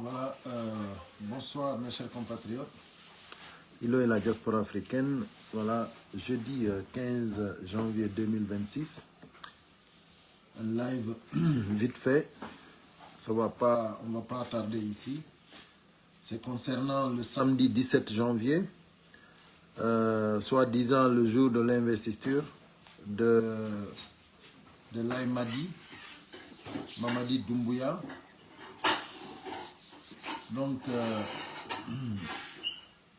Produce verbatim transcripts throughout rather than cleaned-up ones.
Voilà, euh, bonsoir mes chers compatriotes. Ilo et la diaspora africaine. Voilà, jeudi euh, quinze janvier deux mille vingt-six. Un live vite fait. Ça va pas, on va pas tarder ici. C'est concernant le samedi dix-sept janvier, euh, soi-disant le jour de l'investiture de, de Laye Madi, Mamadi Doumbouya. Donc, euh,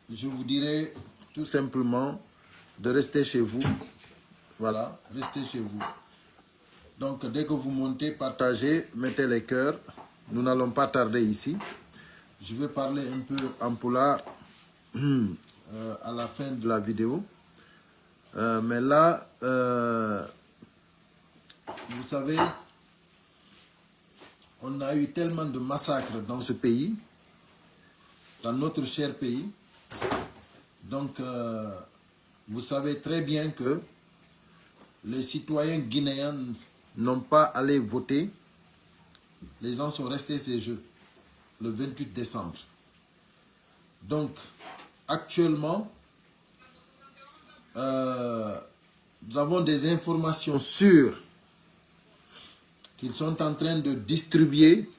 je vous dirais tout simplement de rester chez vous. Voilà, restez chez vous. Donc, dès que vous montez, partagez, mettez les cœurs. Nous n'allons pas tarder ici. Je vais parler un peu en pulaar euh, à la fin de la vidéo. Euh, mais là, euh, vous savez, on a eu tellement de massacres dans ce pays, dans notre cher pays. Donc, euh, vous savez très bien que les citoyens guinéens n'ont pas allé voter. Les gens sont restés chez eux le vingt-huit décembre. Donc, actuellement, euh, nous avons des informations sûres qu'ils sont en train de distribuer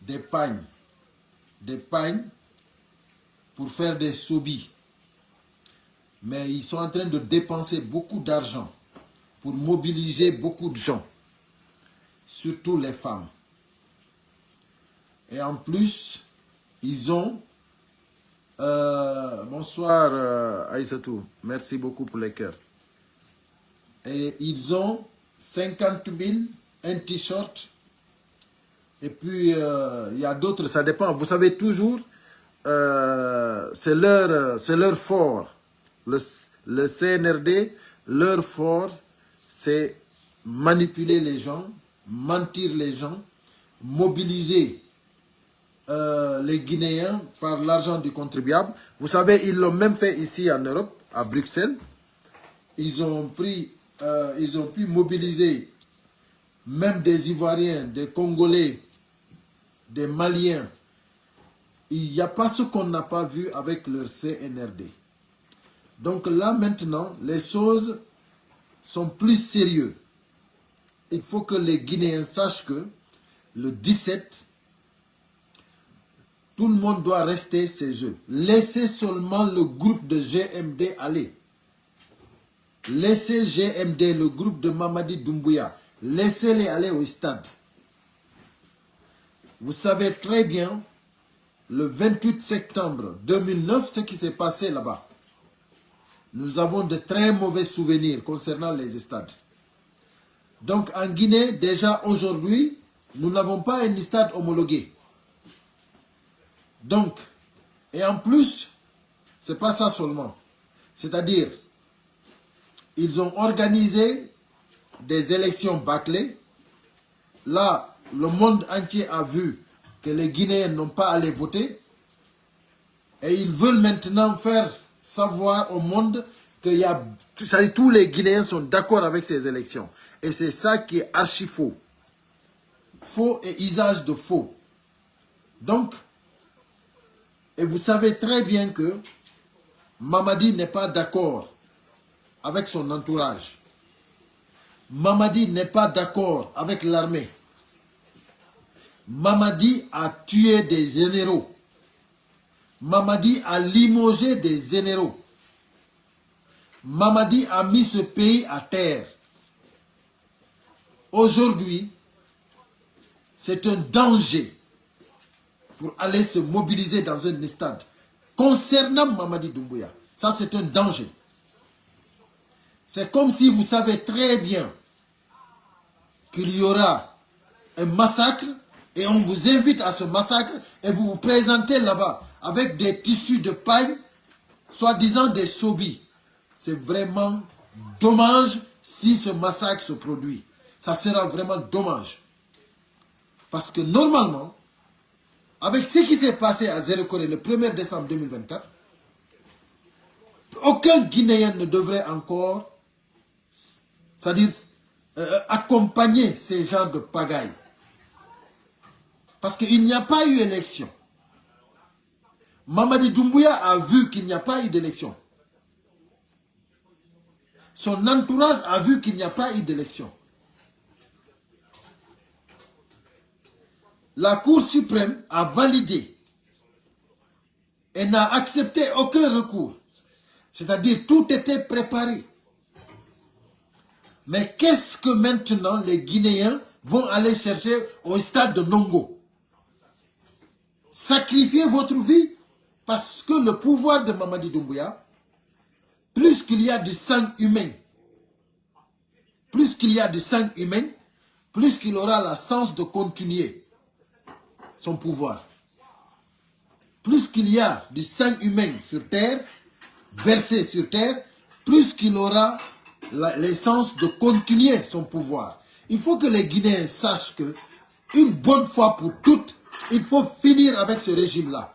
des pagnes, des pagnes pour faire des sobi. Mais ils sont en train de dépenser beaucoup d'argent pour mobiliser beaucoup de gens, surtout les femmes. Et en plus, ils ont... euh, bonsoir euh, Aïssatou, merci beaucoup pour les cœurs. Et ils ont cinquante mille, un t-shirt. Et puis, euh, il y a d'autres, ça dépend. Vous savez, toujours, euh, c'est leur, euh, c'est leur fort. Le, le C N R D, leur fort, c'est manipuler les gens, mentir les gens, mobiliser euh, les Guinéens par l'argent du contribuable. Vous savez, ils l'ont même fait ici en Europe, à Bruxelles. Ils ont pris, euh, ils ont pu mobiliser même des Ivoiriens, des Congolais, des Maliens. Il n'y a pas ce qu'on n'a pas vu avec leur C N R D. Donc là maintenant, les choses sont plus sérieuses. Il faut que les Guinéens sachent que le dix-sept, tout le monde doit rester chez eux. Laissez seulement le groupe de G M D aller. Laissez G M D, le groupe de Mamadi Doumbouya. Laissez-les aller au stade. Vous savez très bien, le vingt-huit septembre deux mille neuf, ce qui s'est passé là-bas. Nous avons de très mauvais souvenirs concernant les stades. Donc en Guinée, déjà aujourd'hui, nous n'avons pas un stade homologué. Donc, et en plus, c'est pas ça seulement. C'est-à-dire, ils ont organisé des élections bâclées. Là, le monde entier a vu que les Guinéens n'ont pas allé voter. Et ils veulent maintenant faire savoir au monde qu'il y a, ça y est, tous les Guinéens sont d'accord avec ces élections. Et c'est ça qui est archi faux. Faux et usage de faux. Donc, et vous savez très bien que Mamadi n'est pas d'accord avec son entourage. Mamadi n'est pas d'accord avec l'armée. Mamadi a tué des généraux. Mamadi a limogé des généraux. Mamadi a mis ce pays à terre. Aujourd'hui, c'est un danger pour aller se mobiliser dans un stade. Concernant Mamadi Doumbouya, ça c'est un danger. C'est comme si vous savez très bien qu'il y aura un massacre et on vous invite à ce massacre et vous vous présentez là-bas avec des tissus de paille, soi-disant des sobi. C'est vraiment dommage si ce massacre se produit. Ça sera vraiment dommage. Parce que normalement, avec ce qui s'est passé à Zéro Corée le premier décembre deux mille vingt-quatre, aucun Guinéen ne devrait encore, c'est-à-dire, euh, accompagner ces genres de pagaille. Parce qu'il n'y a pas eu élection. Mamadi Doumbouya a vu qu'il n'y a pas eu d'élection. Son entourage a vu qu'il n'y a pas eu d'élection. La Cour suprême a validé et n'a accepté aucun recours. C'est-à-dire, tout était préparé. Mais qu'est-ce que maintenant les Guinéens vont aller chercher au stade de Nongo? Sacrifier votre vie parce que le pouvoir de Mamadi Doumbouya, plus qu'il y a du sang humain, plus qu'il y a du sang humain, plus qu'il aura la chance de continuer son pouvoir. Plus qu'il y a du sang humain sur terre, versé sur terre, plus qu'il aura la- les chances de continuer son pouvoir. Il faut que les Guinéens sachent que, une bonne fois pour toutes, il faut finir avec ce régime-là.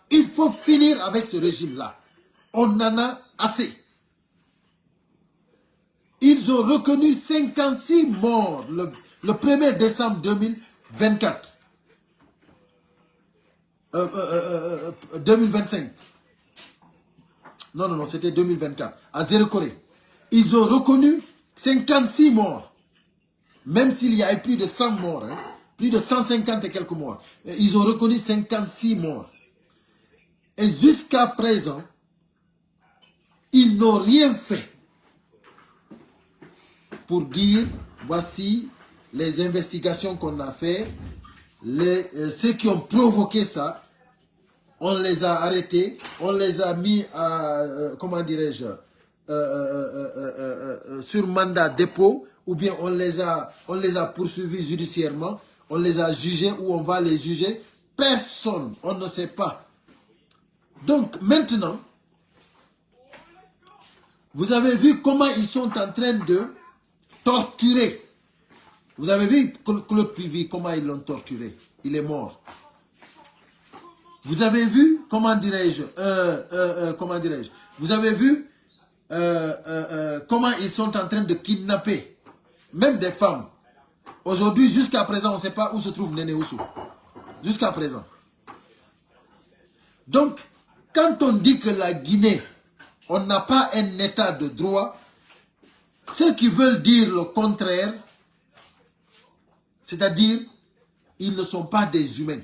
Il faut finir avec ce régime-là. On en a assez. Ils ont reconnu cinquante-six morts le, le premier décembre deux mille vingt-quatre. Euh, euh, euh, euh, euh, deux mille vingt-cinq. Non, non, non, c'était deux mille vingt-quatre. À Zéro Corée. Ils ont reconnu cinquante-six morts. Même s'il y a eu plus de cent morts, hein, plus de cent cinquante et quelques morts. Et ils ont reconnu cinquante-six morts. Et jusqu'à présent, ils n'ont rien fait pour dire, voici les investigations qu'on a fait, les, euh, ceux qui ont provoqué ça, on les a arrêtés, on les a mis à, euh, comment dirais-je, euh, euh, euh, euh, euh, euh, sur mandat dépôt, ou bien on les a, on les a poursuivis judiciairement, on les a jugés ou on va les juger. Personne, on ne sait pas. Donc maintenant, vous avez vu comment ils sont en train de torturer. Vous avez vu Cla- Claude Pivi, comment ils l'ont torturé. Il est mort. Vous avez vu, comment dirais-je, euh, euh, euh, comment dirais-je, vous avez vu euh, euh, euh, comment ils sont en train de kidnapper même des femmes. Aujourd'hui, jusqu'à présent, on ne sait pas où se trouve Néné Oussou. Jusqu'à présent. Donc, quand on dit que la Guinée, on n'a pas un état de droit, ceux qui veulent dire le contraire, c'est-à-dire, ils ne sont pas des humains.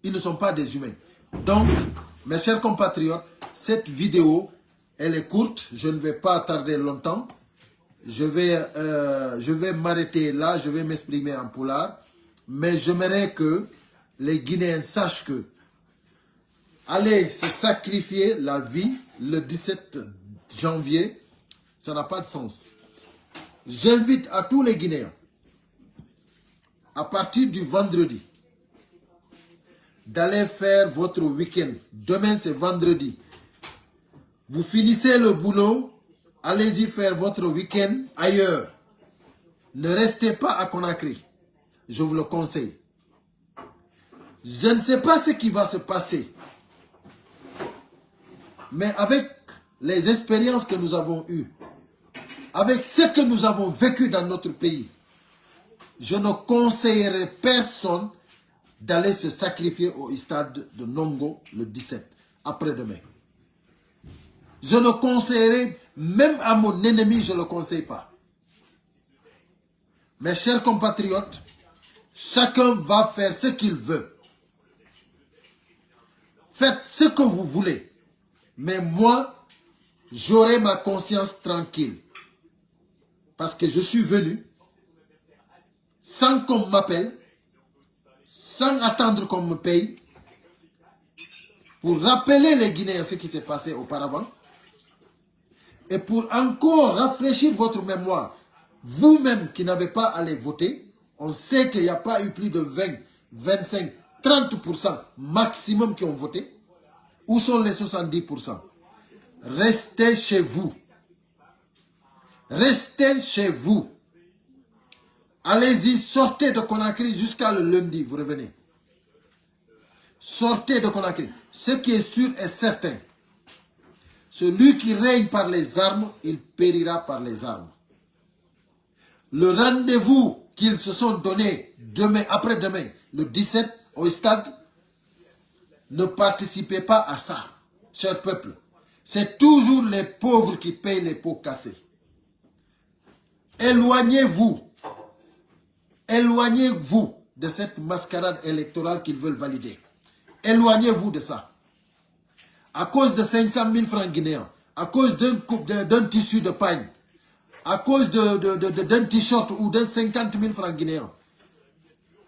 Ils ne sont pas des humains. Donc, mes chers compatriotes, cette vidéo, elle est courte. Je ne vais pas tarder longtemps. Je vais, euh, je vais m'arrêter là. Je vais m'exprimer en pulaar. Mais j'aimerais que les Guinéens sachent que aller se sacrifier la vie le dix-sept janvier, ça n'a pas de sens. J'invite à tous les Guinéens, à partir du vendredi, d'aller faire votre week-end. Demain, c'est vendredi. Vous finissez le boulot, allez-y faire votre week-end ailleurs. Ne restez pas à Conakry. Je vous le conseille. Je ne sais pas ce qui va se passer, mais avec les expériences que nous avons eues, avec ce que nous avons vécu dans notre pays, je ne conseillerais personne d'aller se sacrifier au stade de Nongo le dix-sept, après-demain. Je ne conseillerais, même à mon ennemi, je ne le conseille pas. Mes chers compatriotes, chacun va faire ce qu'il veut. Faites ce que vous voulez. Mais moi, j'aurai ma conscience tranquille. Parce que je suis venu sans qu'on m'appelle, sans attendre qu'on me paye, pour rappeler les Guinéens ce qui s'est passé auparavant et pour encore rafraîchir votre mémoire. Vous-même qui n'avez pas allé voter, on sait qu'il n'y a pas eu plus de vingt, vingt-cinq, trente pour cent maximum qui ont voté. Où sont les soixante-dix pour cent? Restez chez vous. Restez chez vous. Allez-y, sortez de Conakry jusqu'à le lundi, vous revenez. Sortez de Conakry. Ce qui est sûr et certain, celui qui règne par les armes, il périra par les armes. Le rendez-vous qu'ils se sont donné Demain, après-demain, le dix-sept, au stade, ne participez pas à ça, cher peuple. C'est toujours les pauvres qui payent les pots cassés. Éloignez-vous. Éloignez-vous de cette mascarade électorale qu'ils veulent valider. Éloignez-vous de ça. À cause de cinq cent mille francs guinéens, à cause d'un coup, de- d'un tissu de pagne, à cause de, de- de- de- d'un t-shirt ou d'un cinquante mille francs guinéens,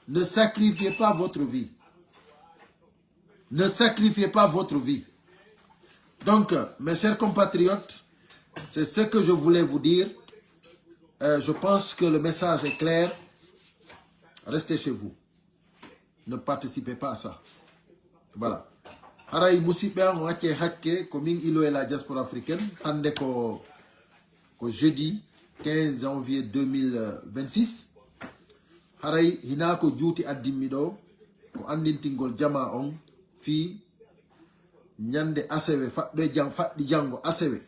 ne sacrifiez pas votre vie. Ne sacrifiez pas votre vie. Donc, euh, mes chers compatriotes, c'est ce que je voulais vous dire. Euh, je pense que le message est clair. Restez chez vous. Ne participez pas à ça. Voilà. Haray musidɓe an, on accee hakke, ko min Ilo e la diaspora africaine. Hannde ko, ko jeudi quinze janvier deux mille vingt-six. Haray hinaa ko juuti addimmi ɗo, ko anndintingol jamaa on fii ñannde asewe, faɗɗo e jan-, faɗɗi janngo asewe.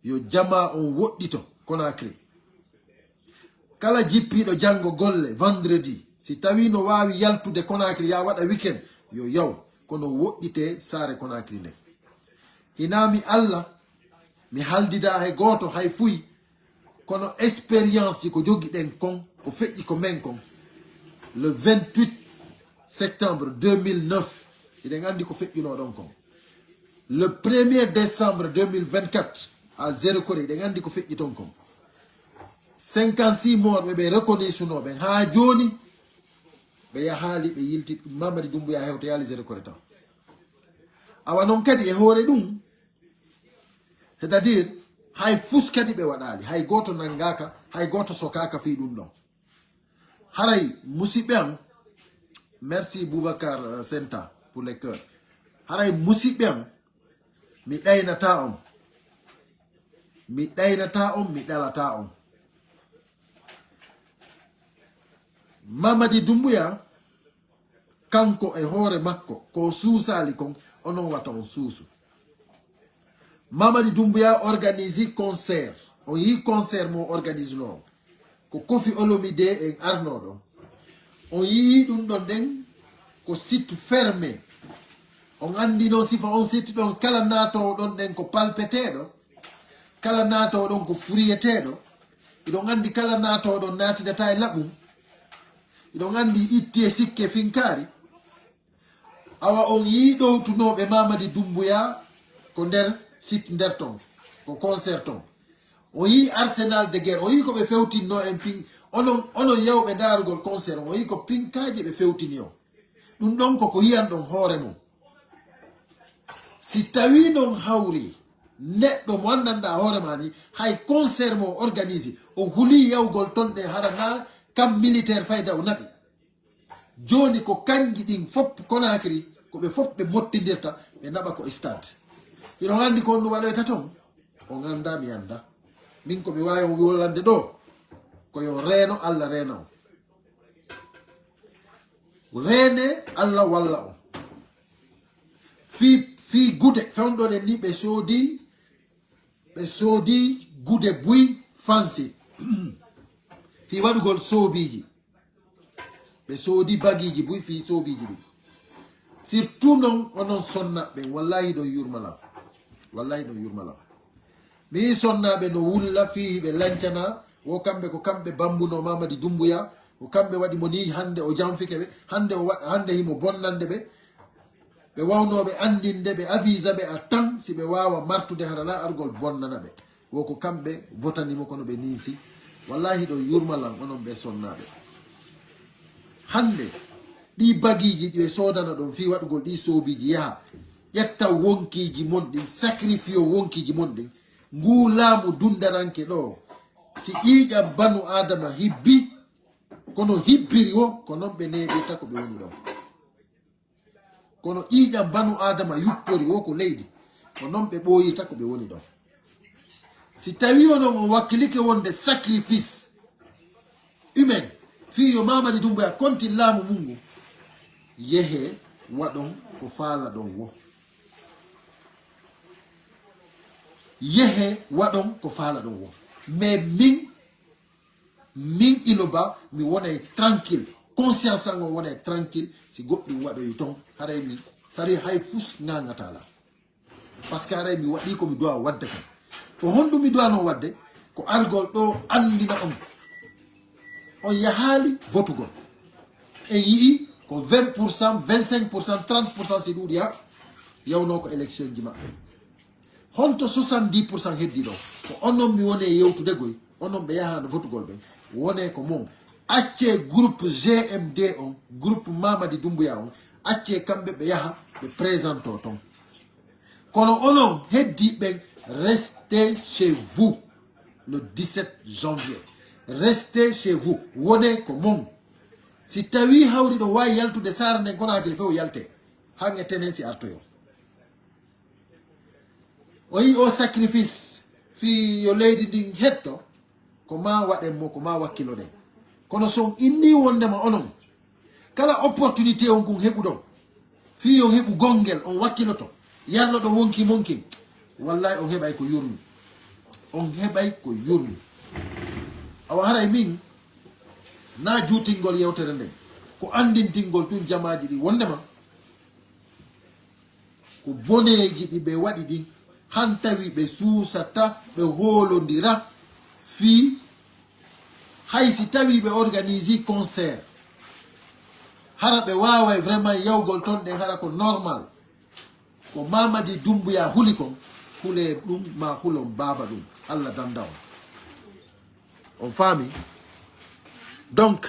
Yo jamaa on woɗɗito Conakry. Kala jippiiɗo janngo golle, vendredi, si tawii no waawi yaltude Conakry, yaa waɗa weekend, yo yaw, kono woɗɗitee saare Conakry nden. Hinaa mi Alla, mi haldidaa he gooto hay fuy, kono expérience ji ko jogiɗen kon, ko feƴƴi ko men kon. Le vingt-huit septembre deux mille neuf, hiɗen anndi ko feƴƴunoo ɗon kon. Le premier décembre deux mille vingt-quatre, à Zéro Corée, hiɗen anndi ko feƴƴi ton kon. Cinquante-six morts ɓe ɓe reconnaître sunoo ɓen. Haa jooni, ɓe yahaali, ɓe yilti, Mamadi Doumbouya hewtoyaali Zéro Corée tan. Awa non kadi e hoore ɗum, c'est-à-dire, hay fus kadi ɓe waɗaali, hay gooto nanngaaka, hay gooto sokaaka fii ɗum ɗon. Haray, musiɓɓe am, merci Boubacar, euh, Senta pour les cœurs. Haray, musiɓɓe am, mi ɗaynataa on. Mi ɗaynataa on, mi ɗalataa on. Mamadi Doumbouya, kanko e hoore makko, ko o suusaali kon, onon wata on suusu. Mamadi Doumbouya organise concert. On yii concert mo organise non. Ko Koffi Olomide en arnoo ɗon. On yii ɗum ɗon ɗen ko site fermé. On anndi non sifa on site ɗon kala naatoowo ɗon ɗen ko palpeteeɗo. Kala naatoowo ɗon ko furiyeteeɗo. Hiɗon anndi kala naatoowo ɗon naatidata e laɓum. Hiɗon anndi itti e sikke finkaari. Awa on yii ɗowtunooɓe Mamadi Doumbouya ko nder site nder ton, ko concert ton. On yii Arsenal de guerre, on yii ko ɓe fewtinnoo en fin, onon, onon yawɓe ndaarugol concert on, on yii ko pinkaaji ɓe fewtini on. Ɗum ɗon ko ko yiyan ɗon hoore mum. Si tawii non hawri neɗɗo mo anndanɗaa hoore maa ni, hay concert mo o organise, o hulii yawgol ton ɗe hara naa kam militaire fayda o naɓi. Jooni ko kanji ɗin fof Conakry, ko ɓe fof ɓe mottindirta, ɓe naɓa ko stade. Hiɗon anndi ko on ɗum waɗoyta ton? On anndaa, mi anndaa. Min ko mi waawi on wolande ɗoo, ko yo reeno, Alla reena on. Reene, Alla walla on. Fii, fii gude, fewndo ɗen ni ɓe soodi, ɓe soodi gude buy fansi. Fii waɗugol soobiiji. Ɓe soodi bagiiji buy fii soobiiji ɗin. Surtout non, onon sonna ɓen, wallahi ɗon yurmalan. Wallahi ɗon yurmalan. Mi yi'i sonnaaɓe no wulla fii ɓe lancana, wo kamɓe ko kamɓe bambunoo Mamadi Doumbouya, ko kamɓe waɗi mo nii hannde o janfike ɓe, hannde o wa-, hannde himo bonnande ɓe. Ɓe wawnoo ɓe anndinde ɓe, avisa ɓe a tan, si ɓe waawa martude hara na argol bonnana ɓe. Wo ko kamɓe votani mo kono ɓe ninsi. Wallahi ɗon yurmalan onon ɓe sonnaaɓe. Hannde, ɗii bagiiji ɗi ɓe soodana ɗon fii waɗugol ɗii soobiiji yaha, ƴetta wonkiiji mon ɗin, sacrifice wonkiiji mon ɗin, nguu laamu dundaranke ɗoo, si ƴiiƴam banu Aadama hibbi, kono hibbiri wo, ko non ɓe neeɓirta ko ɓe woni ɗon. Kono ƴiiƴam banu Aadama yuppori wo ko leydi, ko non ɓe ɓooyirta ko ɓe woni ɗon. Si tawii onon on wakkilike wonde sacrifice humain, fii yo Mamadi Doumbouya kontin laamu mun ngun, yehee waɗon ko faalaɗon wo. Yehee waɗon ko faalaɗon wo. Mais min, Min Ilo Ba, mi wonay tranquille. Conscience an on wonay tranquille. Si goɗɗum waɗoyi ton, haray mi sari hay fus ŋaŋata la. Parce que haray mi waɗi ko mi doit wadde kon. Ko honɗum mi doit non wadde? Ko argol ɗo andina on. On yahaali votugol. En yi'i ko vingt pour cent, vingt-cinq pour cent, trente pour cent si ɗuuɗi ha yawnoo ko élection ji maɓɓe. Honto soixante-dix pour cent heddi ɗo? Ko onon mi woni e yewtude goy, onon ɓe yahaano votugol ɓen. Wone ko mon. Accee groupe G M D on, groupe Mamadi Doumbouya on, accee kamɓe ɓe yaha, ɓe présentoo ton. Kono onon heddi ɓen, restez chez vous le dix-sept janvier. Restez chez vous. Wone ko mon. Si tawi hawri ɗo waawi yaltude saare nden Conakry few yalte. Han e tenen si artoyo. O yi'i o sacrifice fii yo leydi ndin hetto, ko maa waɗen mo, ko maa wakkiloɗen. Kono si on inni wondema onon, kala opportunité on kun heɓuɗon, fii on heɓu gongel, on wakkiloto, yalloɗo wonki monkin, wallahi on heɓay ko yurmi. On heɓay ko yurmi. Awa haray min, naa juutingol yewtere nden, ko andintingol tun jamaaji ɗi wondema, ko boneeji ɗi ɓe waɗi ɗin, han tawi ɓe suusata, ɓe hoolondira fii hay si tawi ɓe organise concert, hara ɓe waaway vraiment yawgol ton ɗen, hara ko normal. Ko Mamadi Doumbouya huli kon, hulee ɗum, ma hulon baaba ɗum. Allah danda on. On faami? Donc,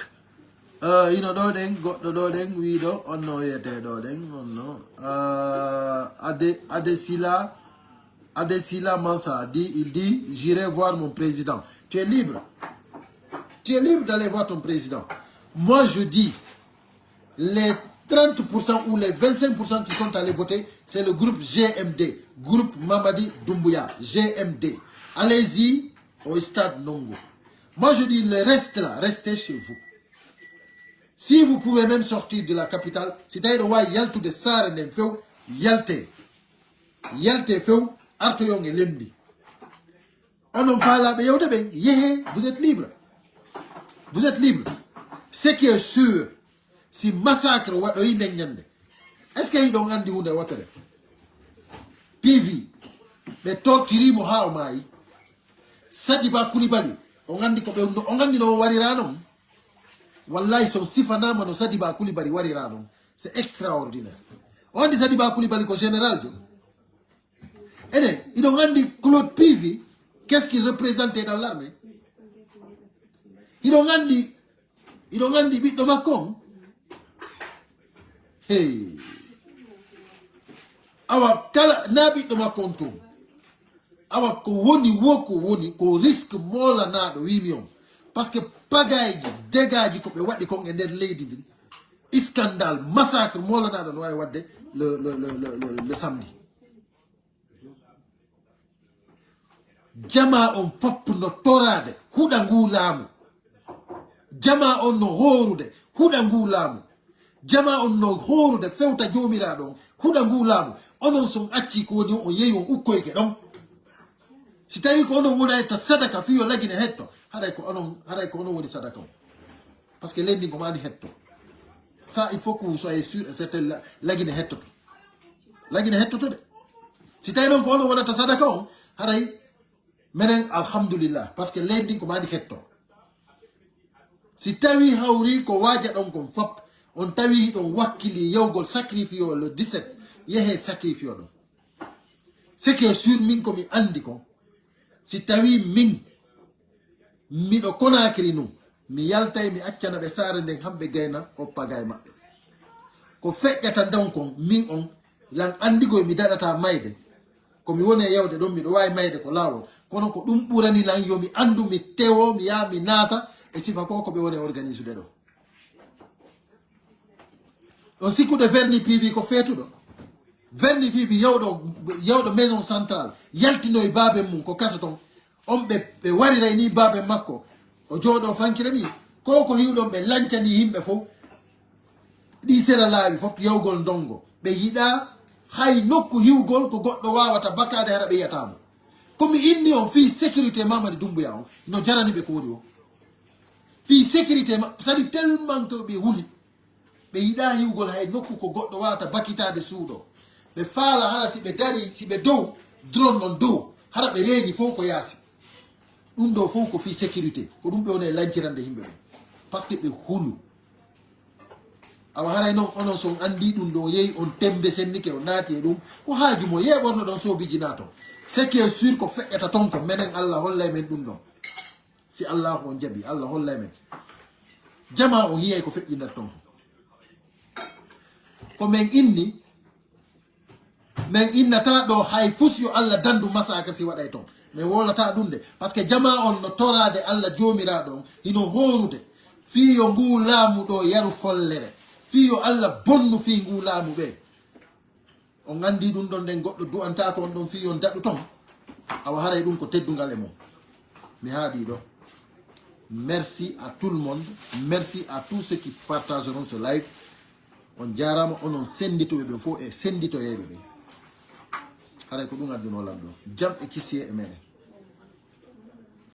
euh, ino ɗo ɗen, goɗɗo ɗo ɗen, wiiɗo, on no wiyete ɗo ɗen, on no, euh, Ade-, Adesila, Adesila Mansa dit, il dit, j'irai voir mon président. Tu es libre. Tu es libre d'aller voir ton président. Moi, je dis, les trente pour cent ou les vingt-cinq pour cent qui sont allés voter, c'est le groupe G M D, groupe Mamadi Doumbouya, G M D. Allez-y au stade Nongo. Moi, je dis, le reste là, restez chez vous. Si vous pouvez même sortir de la capitale, si tawi ɗo waawi yaltude saare nden few, yalte. Yalte few, artoyon e lenndi. Onon faalaaɓe yewde ɓen, yehee, vous êtes libre. Vous êtes libre. Ce qui est sûr, si massacre waɗoyi nden ñande, est-ce que hiɗon anndi huunde wootere? P V, ɓe tortiri mo haa o maayi. Sadiba Koulibaly, on anndi ko ɓe, on anndi no o warira non? Wallahi, si on sifanaama no Sadiba Koulibaly warira non, c'est extraordinaire. On anndi Sadiba Koulibaly ko général jo. Ene, hiɗon anndi Claude Pivi, qu'est-ce qu'il représentait dans l'armée? Hiɗon anndi, hiɗon anndi ɓiɗɗo makko on? Hey. Awa, kala, na ɓiɗɗo makko on tun. Awa, ko woni wo, ko woni, ko risque moolanaaɗo, wiimi on. Parce que pagayji, dégâtji ko ɓe waɗi kon e nder leydi ndin. Scandale, massacre moolanaaɗo no waawi waɗde le, le, le, le, le, le samedi. Jamaa on fof no toraade huɗa nguu laamu. Jamaa on no hoorude huɗa nguu laamu. Jamaa on no hoorude fewta Joomiraaɗo on huɗa nguu laamu. Onon, si on accii ko woni on, on yehi on ukkoyke ɗon. Si tawii ko onon woni a ƴetta sadaka fii yo Lagine hetto, haray ko onon, haray ko onon woni sadaka on. Parce que leydi ndin ko maa ndi hetto. Ça, il faut que vous soyez sûr et certain, la, Lagine hettoto. Lagine hettoto de. Si tawi noon ko onon wonata sadaka on, haray menen alhamdulillah, parce que leydi ndin ko maa ndi hetto. Si tawi hawri ko waajaɗon kon fop, on tawi hiɗon wakkili yawgol sacrifice o le dix-sept, yehee sacrifice o ɗon. Ce qui est sûr, min ko mi anndi kon, si tawi min miɗo Conakry nun, mi yaltay, mi accana ɓe saare nden, hamɓe gayna o pagay maɓɓe. Ko feƴƴata ndon kon, min on, lan anndi koy mi daɗata mayde. Ko mi woni e yawde ɗon, miɗo waawi mayde ko laawol. Kono ko ɗum ɓurani lan, yo mi anndu, mi tewo, mi yaha, mi naata e sifa ko, ko ɓe woni e organisude ɗo. On sikkude Verni P V ko feetuɗo? Verni P V yawɗo, yawɗo Maison Centrale, yaltinoy baaben mum ko kaso ton. On ɓe, ɓe wariray ni baaben makko. O jooɗo fankira ni. Ko ko hiwɗon ɓe lancani yimɓe fof. Ɗi sera laawi fof yawgol ndongo. Ɓe yiɗa hay nokku hiwgol ko goɗɗo waawata bakaade hara ɓe yiyata mo. Ko mi inni on fii sécurité Mamadi Doumbouya on, no jarani ɓe ko woni o. Fii sécurité maɓɓe, c'est-à-dire tellement que ɓe huli. Ɓe yiɗaa hiwgol hay nokku ko goɗɗo waawata bakitaade suuɗo. Ɓe faala hara si ɓe darii, si ɓe dow, drone non dow, hara ɓe reeni fow ko yaasi. Ɗum ɗoo fow ko fii sécurité. Ko ɗum ɓe woni e lancirande yimɓe ɓen. Parce que ɓe hulu. Awa haray non, onon si on anndii ɗum ɗoo, yehi on tembe sennike, on naati e ɗum, ko haaju mo, yeeɓorno ɗon soobiji naa ton. C'est que sûr ko feƴƴata ton ko, menen Alla hollay men ɗum ɗon. Si Allaahu on jaɓii, Alla hollay men. Jamaa on yi'ay ko feƴƴinata ton. Ko men inni, men innataa ɗoo hay fus yo Alla dandu masaaka si waɗay ton. Men wowlataa ɗum de. Parce que jamaa on no toraade Alla Joomiraaɗo on, hino hoorude. Fii yo nguu laamu ɗoo yaru follere. Fii yo Alla bonnu fii nguu laamu ɓee. On anndii ɗum ɗon, nden goɗɗo du'antaako on ɗon fii yo on daɗu ton. Awa haray ɗum ko teddungal e mon. Mi haaɗii ɗoo. Merci à tout le monde. Merci à tous ceux qui partageront ce live. On jaaraama, onon sennditooɓe ɓen fow e sennditoyeeɓe ɓen. Haray ko ɗum addunoo lan ɗoo. Jam e kisiyee e meɗen.